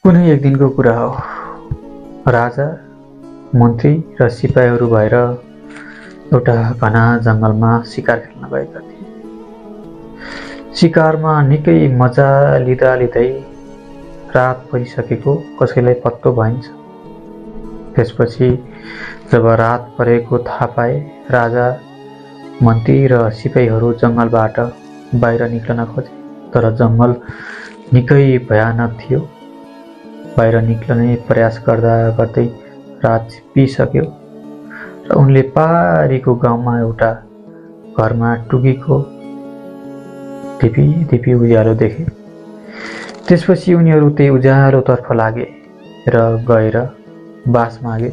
कुनै एक दिनको कुरा हो। राजा, मन्त्री र सिपाहीहरू भएर एउटा घना जङ्गलमा शिकार खेल्न गएका थिए। शिकारमा निकै मजा लिँदा लिँदै रात परिसकेको कसैलाई पत्तो भइन्छ। त्यसपछि जब रात परेको थाहा पाए, राजा, मन्त्री र सिपाहीहरू जङ्गलबाट बाहिर निक्लन खोजे। तर जङ्गल निकै भयानक थियो। बाहिर निक्लने प्रयास गर्दा गर्दै रात छिप्पिसक्यो र उनले पारीको गाउँमा एउटा घरमा टुकीको धिपी उज्यालो देखे। त्यसपछि उनीहरू त्यही उज्यालोतर्फ लागे र गएर बास मागे।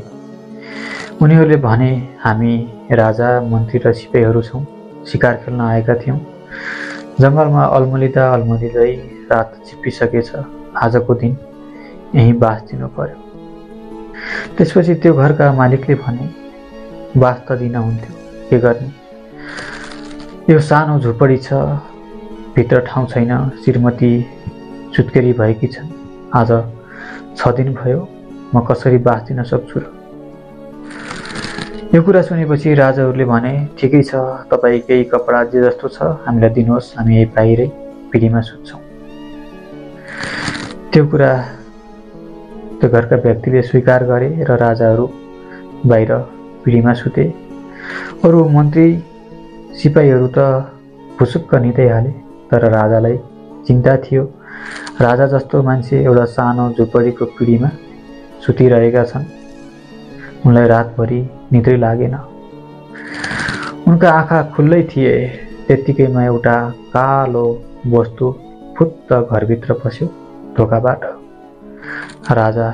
उनीहरूले भने, हामी राजा, मन्त्री र सिपाहीहरू छौँ, शिकार खेल्न आएका थियौँ। जङ्गलमा अल्मलिँदै रात छिप्पिसकेछ। आजको दिन यहीँ बास दिनु पर्यो। त्यसपछि त्यो घरका मालिकले भने, बास त दिन हुन्थ्यो, के गर्ने? यो सानो झुपडी छ, भित्र ठाउँ छैन। श्रीमती सुत्केरी भएकी छन्। आज 6 दिन भयो, म कसरी बास दिन सक्छु र? यो कुरा सुनेपछि राजाहरूले भने, ठिकै छ, तपाईँ केही कपडा जे जस्तो छ हामीलाई दिनुहोस्, हामी यही बाहिरै पिँढीमा सुत्छौँ। त्यो कुरा त्यो घरका व्यक्तिले स्वीकार गरे र राजाहरू बाहिर पिँढीमा सुते। अरू मन्त्री सिपाहीहरू त फुसुक्क निदै हाले। तर राजालाई चिन्ता थियो, राजा जस्तो मान्छे एउटा सानो झुपडीको पिँढीमा सुतिरहेका छन्। उनलाई रातभरि निद्रै लागेन। उनका आँखा खुल्लै थिए। त्यत्तिकैमा एउटा कालो वस्तु फुत्त घरभित्र पस्यो ढोकाबाट। राजा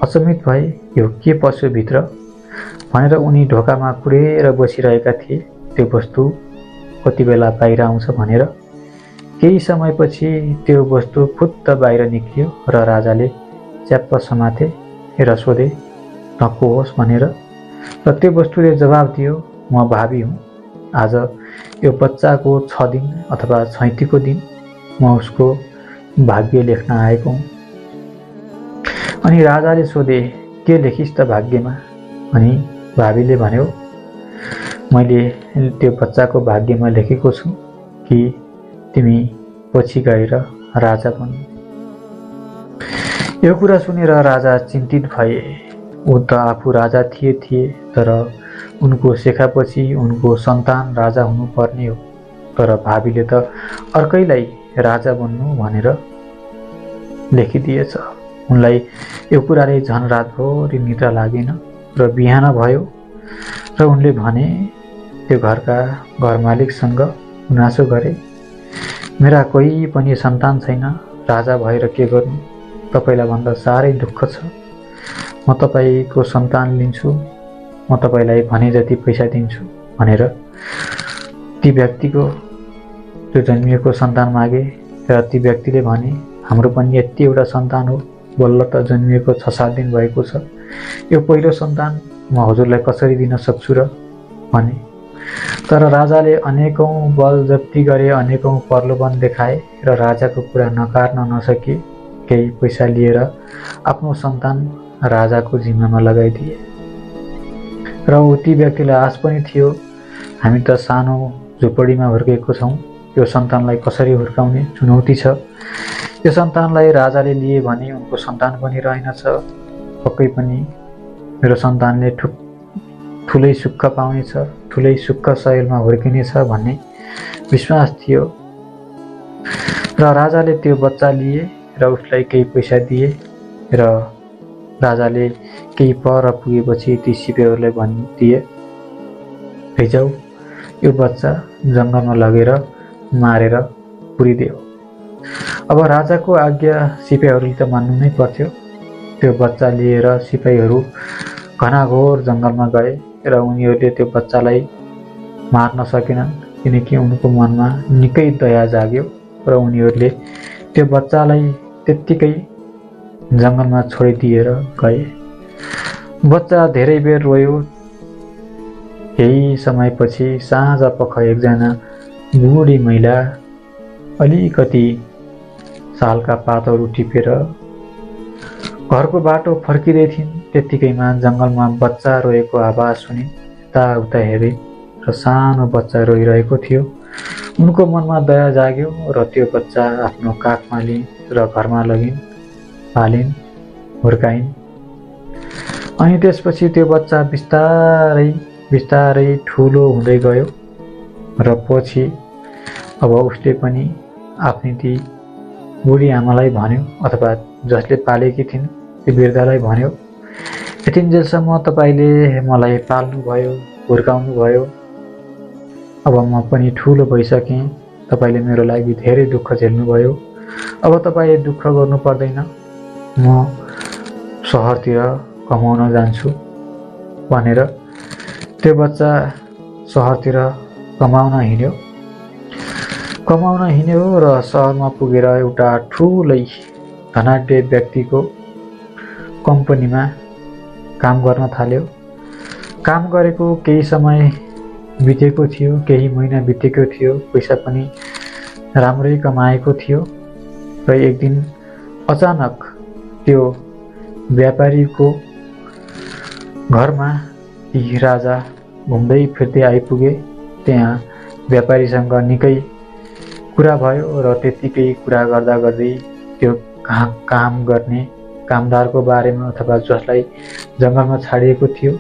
अचम्मित भए, यो के पस्यो भित्र भनेर उनी ढोकामा कुरेर बसिरहेका थिए। त्यो वस्तु कति बेला बाहिर आउँछ भनेर। केही समयपछि त्यो वस्तु फुत्त बाहिर निक्लियो र राजाले च्याप्प समाते र सोधे, न को होस् भनेर। र त्यो वस्तुले जवाब दियो, म भावी हुँ। आज यो बच्चाको 6 दिन अथवा 37को दिन, म उसको भाग्य लेख्न आएको हुँ। अनि राजाले सोधे, के लेखिस् त भाग्यमा? अनि भावीले भन्यो, मैले त्यो बच्चाको भाग्यमा लेखेको छु कि तिमी पछि गएर राजा बन्नु। यो कुरा सुनेर राजा चिन्तित भए। ऊ त आफू राजा थिए, तर उनको शेखापछि उनको सन्तान राजा हुनुपर्ने हो। तर भावीले त अर्कैलाई राजा बन्नु भनेर लेखिदिएछ। उनलाई यो कुराले झन् रातभरि निद्रा लागेन र बिहान भयो र उनले भने, त्यो घरका घरमालिकसँग गुनासो गरे, मेरा कोही पनि सन्तान छैन, राजा भएर के गर्नु? तपाईँलाई भन्दा साह्रै दुःख छ। म तपाईँको सन्तान लिन्छु, म तपाईँलाई भने जति पैसा दिन्छु भनेर ती व्यक्तिको त्यो जन्मिएको सन्तान मागे। र ती व्यक्तिले भने, हाम्रो पनि यति एउटा सन्तान हो, बल्ल त जन्मिएको 6-7 दिन भएको छ। यो पहिलो सन्तान म हजुरलाई कसरी दिन सक्छु र भने। तर राजाले अनेकौं बल जप्ती गरे, अनेकौं प्रलोभन देखाए र राजाको कुरा नकार्न नसके। केही पैसा लिएर आफ्नो सन्तान राजाको जिम्मामा लगाइदिए। र ती व्यक्तिलाई आश पनि थियो, हामी त सानो झुपडीमा हुर्केको छौँ, यो सन्तानलाई कसरी हुर्काउने चुनौती छ। यो सन्तानलाई राजाले लिए भने उनको सन्तान पनि रहेनछ। पक्कै पनि मेरो सन्तानले ठुलै सुख पाउनेछ, ठुलै सुख शैलमा हुर्किनेछ भन्ने विश्वास थियो। र राजाले त्यो बच्चा लिए र उसलाई केही पैसा दिए। र राजाले केही पर पुगेपछि ती सिपाहीहरूलाई भनिदिए, लैजाऊ, यो बच्चा जङ्गलमा लगेर मारेर पुरिदेऊ। अब राजाको आज्ञा सिपाहीहरूले त मान्नु नै पर्थ्यो। त्यो बच्चा लिएर सिपाहीहरू घनाघोर जङ्गलमा गए र उनीहरूले त्यो बच्चालाई मार्न सकेनन्, किनकि उनको मनमा निकै दया जाग्यो र उनीहरूले त्यो बच्चालाई त्यत्तिकै जङ्गलमा छोडिदिएर गए। बच्चा धेरै बेर रोयो। केही समयपछि साँझ पख एकजना बुढी महिला अलिकति सालका पातहरू टिपेर घरको बाटो फर्किँदै थिइन् त्यत्तिकैमा जङ्गलमा बच्चा रोएको आवाज सुनिन्। यताउता हेरे र सानो बच्चा रोइरहेको थियो। उनको मनमा दया जाग्यो र त्यो बच्चा आफ्नो काखमा लिइन् र घरमा लगिन्, पालिन्, हुर्काइन्। अनि त्यसपछि त्यो बच्चा बिस्तारै बिस्तारै ठुलो हुँदै गयो र पछि अब उसले पनि आफ्नी ती बुढी आमालाई भन्यो अथवा जसले पालेकी थिइन् त्यो वृद्धलाई भन्यो, यतिन्जेलसम्म तपाईँले मलाई पाल्नुभयो, हुर्काउनुभयो। अब म पनि ठुलो भइसकेँ, तपाईँले मेरो लागि धेरै दुःख झेल्नुभयो। अब तपाईँले दुःख गर्नु पर्दैन, म सहरतिर कमाउन जान्छु भनेर त्यो बच्चा सहरतिर कमाउन हिँड्यो र सहरमा पुगेर एउटा ठुलै धनाढ्य व्यक्तिको कम्पनीमा काम गर्न थाल्यो। काम गरेको केही समय बितेको थियो, केही महिना बितेको थियो, पैसा पनि राम्रै कमाएको थियो र एक दिन अचानक त्यो व्यापारीको घरमा ती राजा घुम्दै फिर्दै आइपुगे। त्यहाँ व्यापारीसँग निकै कुरा भयो र त्यत्तिकै कुरा गर्दा गर्दै त्यो काम गर्ने कामदारको बारेमा अथवा जसलाई जङ्गलमा छाडिएको थियो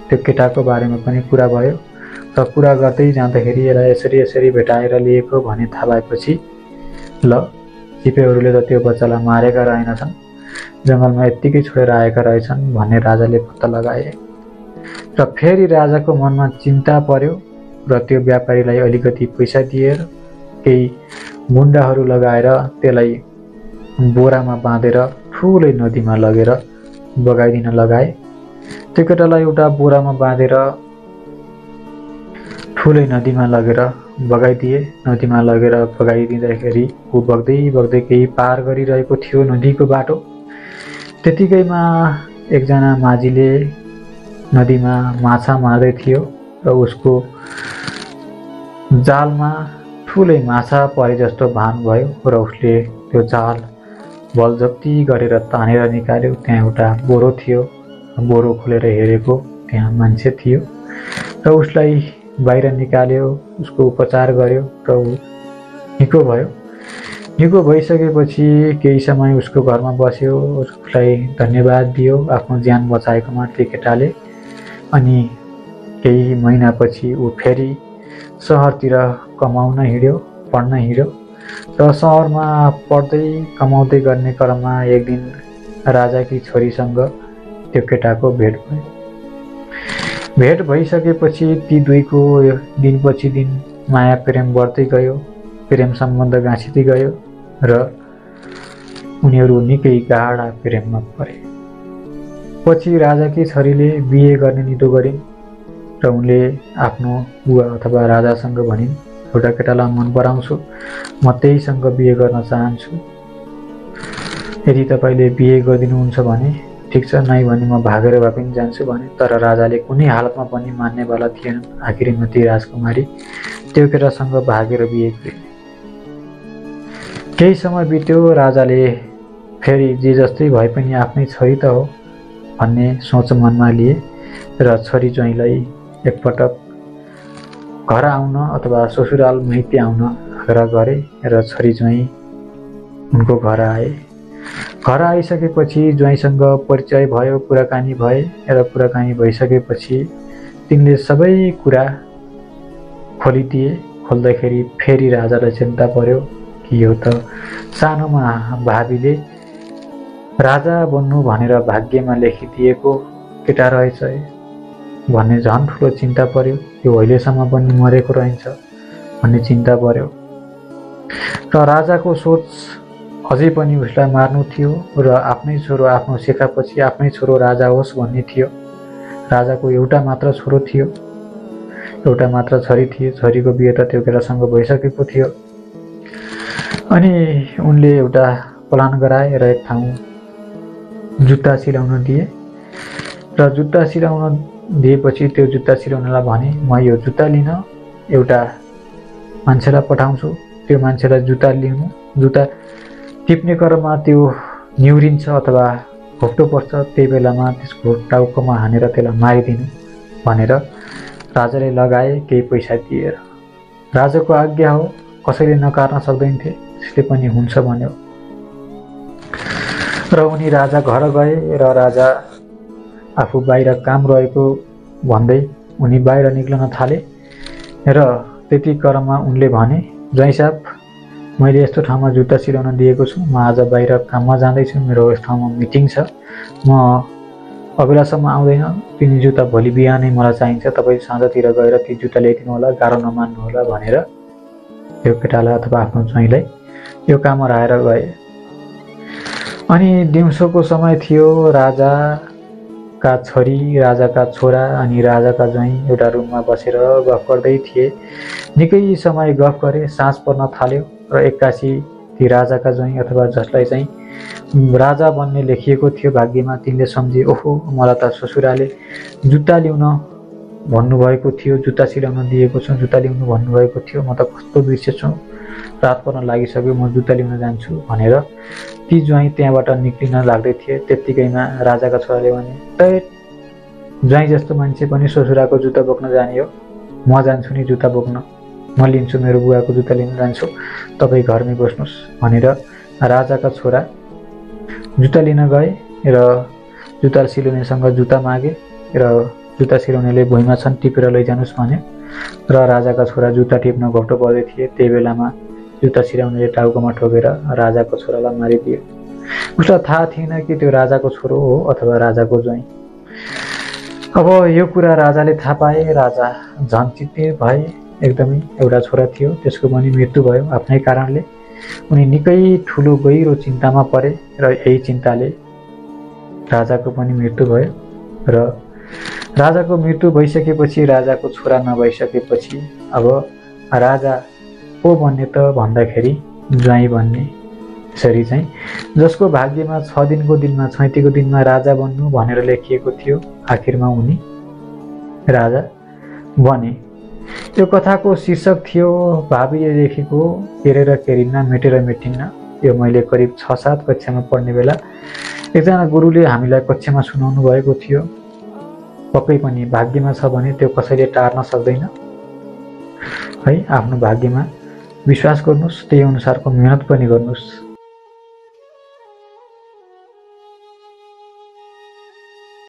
त्यो केटाको बारेमा पनि कुरा भयो र कुरा गर्दै जाँदाखेरि यसलाई यसरी यसरी भेटाएर लिएको भन्ने थाहा भएपछि ल सिपाहीहरूले त त्यो बच्चालाई मारेका रहेनछन्, जङ्गलमा यत्तिकै छोडेर आएका रहेछन् भन्ने राजाले पत्ता लगाए र फेरि राजाको मनमा चिन्ता पर्यो र त्यो व्यापारीलाई अलिकति पैसा दिएर केही गुन्डाहरू लगाएर त्यसलाई बोरामा बाँधेर ठुलै नदीमा लगेर बगाइदिन लगाए। त्यो केटालाई एउटा बोरामा बाँधेर ठुलै नदीमा लगेर बगाइदिए। नदीमा लगेर बगाइदिँदाखेरि ऊ बग्दै बग्दै केही पार गरिरहेको थियो नदीको बाटो। त्यतिकैमा एकजना माझीले नदीमा माछा मार्दै थियो र उसको जालमा ठुलै माछा परे जस्तो भान भयो र उसले त्यो जाल बलजफ्ती गरेर तानेर निकाल्यो। त्यहाँ एउटा बोरो थियो, बोरो खोलेर हेरेको त्यहाँ मान्छे थियो र उसलाई बाहिर निकाल्यो, उसको उपचार गर्यो र ऊ निको भयो। निको भइसकेपछि केही समय उसको घरमा बस्यो, उसलाई धन्यवाद दियो आफ्नो ज्यान बचाएकोमा त्यो केटाले। अनि केही महिनापछि ऊ फेरि सहरतिर कमाउन हिँड्यो, पढ्न हिँड्यो र सहरमा पढ्दै कमाउँदै गर्ने क्रममा एक दिन राजाकी छोरीसँग त्यो केटाको भेट भयो। भेट भइसकेपछि ती दुईको दिनपछि दिन माया प्रेम बढ्दै गयो, प्रेम सम्बन्ध गाँसिँदै गयो र उनीहरू निकै गाढा प्रेममा परे। पछि राजाकी छोरीले बिहे गर्ने निधो गरिन् र उनले आफ्नो बुवा अथवा राजासँग भनिन्, एउटा केटालाई मन पराउँछु, म त्यहीसँग बिहे गर्न चाहन्छु। यदि तपाईँले बिहे गरिदिनुहुन्छ भने ठिक छ, नै भने म भागेर भए पनि जान्छु भने। तर राजाले कुनै हालतमा पनि मान्नेवाला थिएनन्। आखिरमा ती राजकुमारी त्यो केटासँग भागेर बिहे गरिन्। केही समय बित्यो, राजाले फेरि जे जस्तै भए पनि आफ्नै छोरी त हो भन्ने सोच मनमा लिए र छोरी ज्वाइँलाई एकपटक घर आउन अथवा ससुराल माइती आउन आग्रह गरे र छोरी ज्वाइँ उनको घर आए। घर आइसकेपछि ज्वाइँसँग परिचय भयो, कुराकानी भए र कुराकानी भइसकेपछि तिनले सबै कुरा खोलिदिए। खोल्दाखेरि फेरि राजालाई चिन्ता पर्यो कि यो त सानोमा भाबीले राजा बन्नु भनेर भाग्यमा लेखिदिएको केटा रहेछ भन्ने झन् ठुलो चिन्ता पर्यो। यो अहिलेसम्म पनि मरेको रहन्छ भन्ने चिन्ता पर्यो र राजाको सोच अझै पनि उसलाई मार्नु थियो र आफ्नै छोरो आफ्नो शिखापछि आफ्नै छोरो राजा होस् भन्ने थियो। राजाको एउटा मात्र छोरो थियो, एउटा मात्र छोरी थियो। छोरीको बिहे त त्यो केटासँग भइसकेको थियो। अनि उनले एउटा प्लान गराए र एक ठाउँ जुत्ता सिलाउन दिए र जुत्ता सिलाउन दिएपछि त्यो जुत्ता सिलाउनलाई भने, म यो जुत्ता लिन एउटा मान्छेलाई पठाउँछु, त्यो मान्छेलाई जुत्ता टिप्ने क्रममा त्यो निहुरिन्छ अथवा घोप्टो पर्छ, त्यही बेलामा त्यसको टाउकोमा हानेर त्यसलाई मारिदिनु भनेर राजाले लगाए केही पैसा दिएर। राजाको आज्ञा हो, कसैले नकार्न सक्दैनथे, त्यसले पनि हुन्छ भन्यो र उनी राजा घर गए र राजा आफू बाहिर काम रहेको भन्दै उनी बाहिर निक्लन थाले र त्यति क्रममा उनले भने, ज्वाइँ साहब, मैले यस्तो ठाउँमा जुत्ता सिलाउन दिएको छु, म आज बाहिर काममा जाँदैछु, मेरो यस ठाउँमा मिटिङ छ, म अबेलासम्म आउँदैन, तिनी जुत्ता भोलि बिहानै मलाई चाहिन्छ, तपाईँ साँझतिर गएर ती जुत्ता ल्याइदिनु होला, गाह्रो नमान्नु होला भनेर त्यो केटालाई अथवा आफ्नो ज्वाइँलाई यो काम हराएर गए। अनि दिउँसोको समय थियो, राजाका छोरी, राजाका छोरा अनि राजाका ज्वाइँ एउटा रुममा बसेर गफ गर्दै थिए। निकै समय गफ गरे, साँझ पर्न थाल्यो र एक्कासी ती राजाका ज्वाइँ अथवा जसलाई चाहिँ राजा बन्ने लेखिएको थियो भाग्यमा, तिनले सम्झे, ओहो, मलाई त ससुराले जुत्ता ल्याउन भन्नुभएको थियो, जुत्ता सिलाउन दिएको छु, जुत्ता ल्याउनु भन्नुभएको थियो, म त कस्तो बिर्सेछु, रात पर्न लागिसक्यो, म जुत्ता ल्याउन जान्छु भनेर ती ज्वाइँ त्यहाँबाट निक्लिन लाग्दै थिए। त्यत्तिकैमा राजाका छोराले भने, ज्वाइँ जस्तो मान्छे पनि ससुराको जुत्ता बोक्न जाने हो, म जान्छु नि जुत्ता बोक्न, म लिन्छु, मेरो बुवाको जुत्ता लिन जान्छु, तपाईँ घरमै बस्नुहोस् भनेर राजाका छोरा जुत्ता लिन गए र जुत्ता सिलाउनेसँग जुत्ता मागे र जुत्ता सिलाउनेले भुइँमा छन् टिपेर लैजानुहोस् भन्यो र राजाका छोरा जुत्ता टिप्न घोप्टो पर्दै थिए। त्यही बेलामा जुत्ता सिलाउनेले टाउकोमा ठोकेर राजाको छोरालाई मारिदियो। उसलाई थाहा थिएन कि त्यो राजाको छोरो हो अथवा राजाको ज्वाइँ। अब यो कुरा राजाले थाहा पाए, राजा झन् चित्ते भए, एकदमै एउटा छोरा थियो, त्यसको पनि मृत्यु भयो आफ्नै कारणले। उनी निकै ठुलो गहिरो चिन्तामा परे र यही चिन्ताले राजाको पनि मृत्यु भयो र राजाको मृत्यु भइसकेपछि, राजाको छोरा नभइसकेपछि अब राजा को बन्ने त भन्दाखेरि ज्वाइँ बन्ने। यसरी चाहिँ जसको भाग्यमा 6 दिनको दिनमा, छैटीको दिनमा राजा बन्नु भनेर लेखिएको थियो, आखिरमा उनी राजा बने। यो कथाको शीर्षक थियो भावीले लेखेको हेरेर केरिन्न, मेटेर मेटिन्न। यो मैले करिब 6-7 कक्षामा पढ्ने बेला एकजना गुरुले हामीलाई कक्षामा सुनाउनु भएको थियो। पक्कै पनि भाग्यमा छ भने त्यो कसैले टार्न सक्दैन है। आफ्नो भाग्यमा विश्वास गर्नुहोस्, त्यही अनुसारको मेहनत पनि गर्नुहोस्।